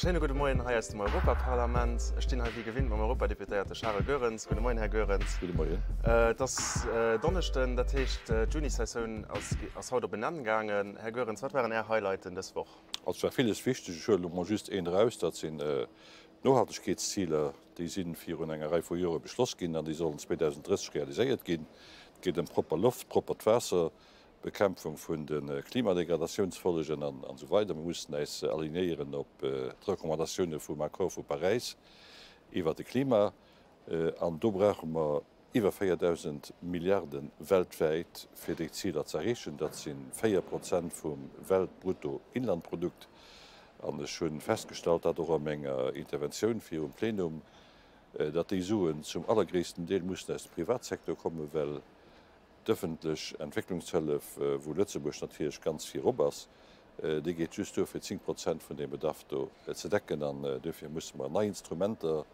Schéine gudde Moien hei aus dem Europaparlament. Ech stinn hei wéi gewinnt mam Europadeputéierte Charel Goerens. Gudde Moien, Här Goerens. Gudde Moien. Et ass Donneschden, dat heescht d'Junisessioun ass haut op en Enn gaangen. Här Goerens, wat waren Är Highlighten dës Woch? Also et war villes wichteg. Ech huelen elo mol just eent eraus, dat sinn d'Nohaltegkeetsziler. Déi si virun enger Rei vu Jore beschloss ginn an déi sollen 2030 realiséiert ginn. Et geet ëm propper Loft, proppert Waasser, Bekämpfung vun de Klimadegradatiounsfollegen an esou weider. Mir mussen äis alignéieren op d'Recommandatioune vum Accord vu Paräis iwwert de Klima. An do brauche mer iwwer 4.000 Milliarde weltwäit, fir déi Ziler ze erreechen. Dat si 4 Prozent vum Weltbruttoinlandprodukt. An ech hu festgestallt, dat och a menger Interventioun virum Plenum, datt déi Suen zum allergréissten Deel mussen aus dem Privatsecteur kommen, well D'ëffentlech Entwécklungshëllef, wou Lëtzebuerg natierlech ganz virop ass, déi geet just duer fir 10 Prozent vun deem Bedarf do ze decken. An duerfir musse mer nei Instrumenter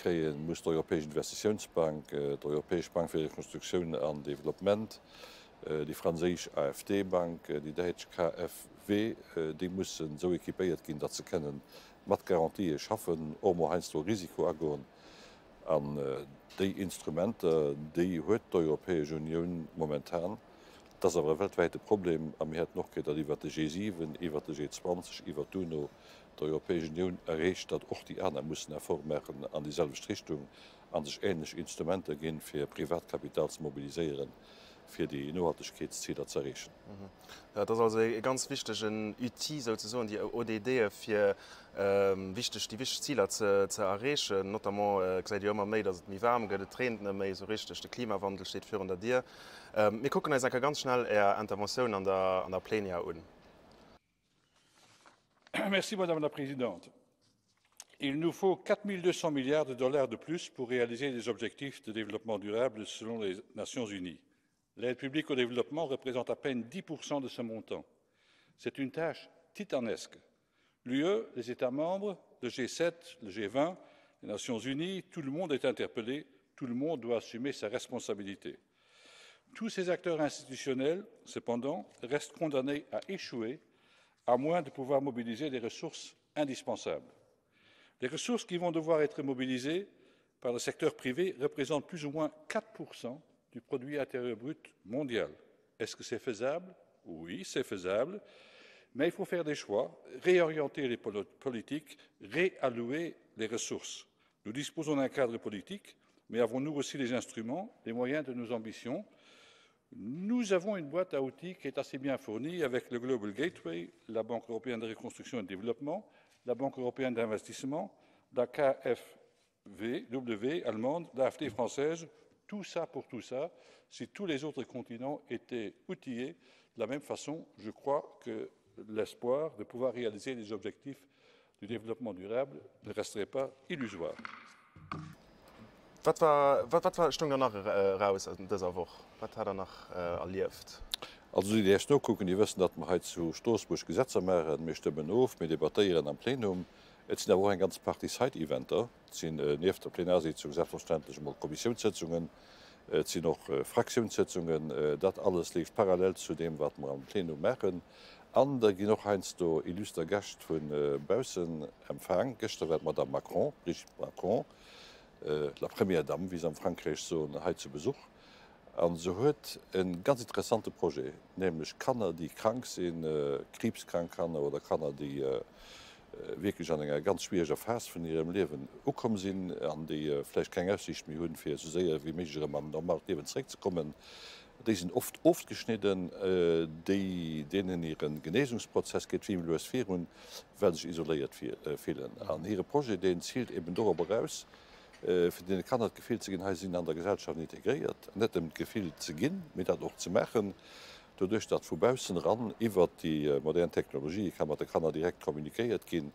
kréien, muss d'Europäesch Investitiounsbank, d'Europäesch Bank fir Rekonstruktioun an Developpement, déi franséisch AFD-Bank, déi däitsch KfW, déi mussen esou équipéiert ginn, datt se kënnen mat Garantië schaffen, och emol heiansdo Risiko agoen. An déi Instrumenter, déi huet d'Europäesch Unioun momentan. Et ass awer e weltwäite Problem a mir hätten och gär, datt iwwert de G7, iwwert de G20, iwwert d'UNO d'Europäesch Unioun erreecht, datt och déi aner mussen Effort maachen an déi selwecht Richtung a sech ähnlech Instrumenter ginn, fir Privatkapital ze mobiliséieren, fir déi Nohaltegkeetsziler ze erreechen. Dat ass also e ganz wichtegen Outil souzesoen, déi ODDe fir wichteg, déi wichteg Ziler ze erreechen. Notamment gesäit ee jo ëmmer méi, datt et méi waarm gëtt, et reent net méi esou richteg, de Klimawandel steet virun der Dier. Mir kucken eis eng Kéier ganz schnell Är Interventioun an der Plenière un. Merci, Madame la Présidente. Il nous faut 4 200 milliards de dollars de plus pour réaliser les objectifs de développement durable selon les Nations unies. L'aide publique au développement représente à peine 10 de ce montant. C'est une tâche titanesque. L'UE, les États membres, le G7, le G20, les Nations unies, tout le monde est interpellé, tout le monde doit assumer sa responsabilité. Tous ces acteurs institutionnels, cependant, restent condamnés à échouer à moins de pouvoir mobiliser des ressources indispensables. Les ressources qui vont devoir être mobilisées par le secteur privé représentent plus ou moins 4 du produit intérieur brut mondial. Est-ce que c'est faisable Oui, c'est faisable. Mais il faut faire des choix, réorienter les politiques, réallouer les ressources. Nous disposons d'un cadre politique, mais avons-nous aussi les instruments, les moyens de nos ambitions Nous avons une boîte à outils qui est assez bien fournie avec le Global Gateway, la Banque européenne de reconstruction et de développement, la Banque européenne d'investissement, la KfW allemande, l'AFD française, tout ça pour tout ça. Si tous les autres continents étaient outillés de la même façon, je crois que l'espoir de pouvoir réaliser les objectifs du développement durable ne resterait pas illusoire. Wat war, wat war, stoung dann nach eraus an dëser Woch? Wat hat Der nach erlieft? Also déi, déi eis nokucken, déi wëssen, datt mer hei zu Stroossbuerg Gesetzer maachen. Mir stëmmen of, mir debattéieren am Plenum. Et sinn awer och eng ganz Partie Side-Eventer. Et sinn nieft der Plenarsitzung selbstverständlech emol Kommissiounssëtzungen, et sinn och Fraktiounssëtzungen. Dat alles leeft parallel zu deem, wat mer am Plenum maachen. An da ginn och heiansdo illuster Gäscht vu baussen empfaang. Gëschter war d'Madame Macron, d'Brigitte Macron, la première dame, wéi se am Frankräich soen, hei zu Besuch. A se huet e ganz interessante Projet, nämlech Kanner, déi krank sinn, kriibskrank Kanner oder Kanner, déi wierklech an enger ganz schwiereger Phas vun hirem Liewen ukomm sinn an déi vläicht keng Aussiicht méi hunn, fir esou séier wéi méiglech erëm an en normalt Liewen zeréckzekommen. Déi sinn oft ofgeschnidden, déi, deenen hire Genesungsprozess geet vill méi lues virun, well se sech isoléiert fillen. An hire Projet, deen ziilt eben dorop eraus, fir deene Kanner d'Gefill ze ginn, hei si sinn an der Gesellschaft integréiert. Net nëmmen d'Gefill ze ginn, mee dat och ze maachen, doduerch datt vu baussen eran iwwert déi modern Technologië ka mat de Kanner direkt kommunikéiert ginn.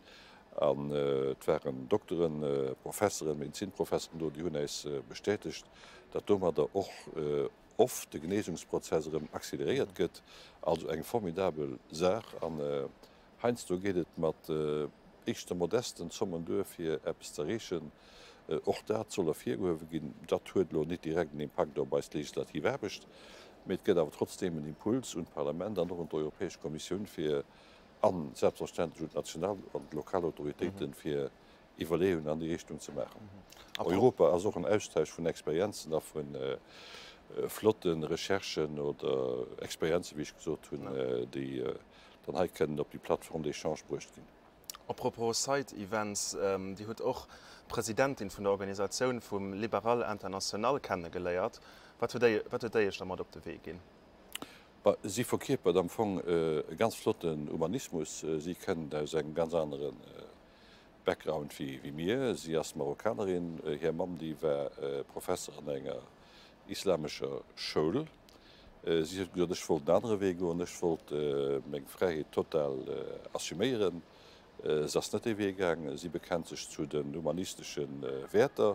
An et waren Dokteren, Professeren, Medezinprofesseren do, déi hunn äis bestätegt, datt domadder och oft de Genesungsprozess erëm acceleréiert gëtt. Also eng formidabel Saach. An heiansdo geet et mat éischter modesten Zommen duer, fir eppes z'erreechen. Och dat soll ervirgehuewe ginn. Dat huet elo net direkt en Impakt op eis legislativ Aarbecht, mee et gëtt awer trotzdeem en Impuls un d'Parlament an och un d'Europäesch Kommissioun, fir. A selbstverständlech un d'national an d'lokal Autoritéiten, fir Iwwerleeungen an déi Richtung ze maachen. Europa ass och en Austausch vun Experienzen a vu flotte Recherchen oder Experienzen, wéi ech gesot hunn, déi dann hei kënnen op déi Plateforme d'échange bruecht ginn. A propos Side Events, Dir hutt och d'Presidentin vun der Organisatioun vum Liberal International kennegeléiert. Wat huet déi Iech da mat op de Wee ginn? Si verkierpert am Fong e ganz flotten Humanismus. Si kënnt aus engem ganz anere Background wéi mir. Si ass Marokkanerin. Hir Mamm, déi war Professer an enger islamescher Schoul. Si huet gesot, Ech wollt en anere Wee goen, ech wollt meng Fräiheet total assuméieren. Se ass net dee Wee gaang. Si bekennt sech zu den humanistesche Wäerter.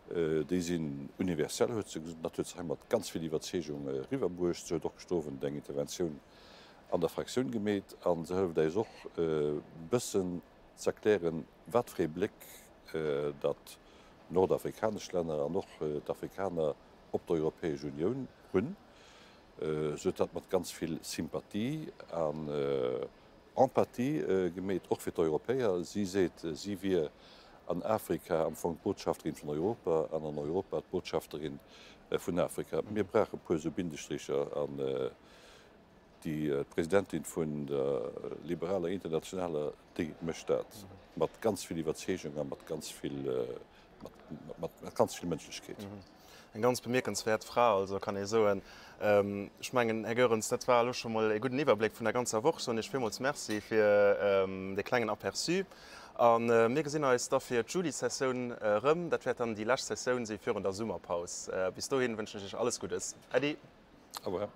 Déi sinn universell, huet se gesot. Dat huet se hei mat ganz vill Iwwerzeegung eriwwerbruecht. Se huet och gëschter Owend eng Interventioun an der Fraktioun gemeet a se hëlleft äis och e bëssen ze erklären, wat fir ee Bléck datt nordafrikanesch Länner an och d'Afrikaner op d'Europäesch Unioun hunn. Se huet dat mat ganz vill Sympathie an Empathie gemeet, och fir d'Europäer. Si seet, si wier an Afrika am Fong d'Botschafterin vun Europa an an Europa d'Botschafterin vun Afrika. Mir brauche e puer esou Bindestricher an déi Presidentin vun der liberaler Internationaler, déi mécht dat mat ganz vill Iwwerzeegung a mat ganz vill, mat ganz vill Mënschlechkeet. Eng ganz bemierkenswäert Fra also, kann ee soen. Ech mengen, Här Goerens, dat war elo scho mol e gudden Iwwerbléck vun der ganzer Woch. Ech soen Iech villmools Merci fir dee klengen Aperçu. A mir gesinn eis da fir d'Julisessioun erëm. Dat wäert dann déi lescht Sessioun si virun der Summerpaus. Bis dohin wënschen ech Iech alles Guddes. Äddi. Au revoir.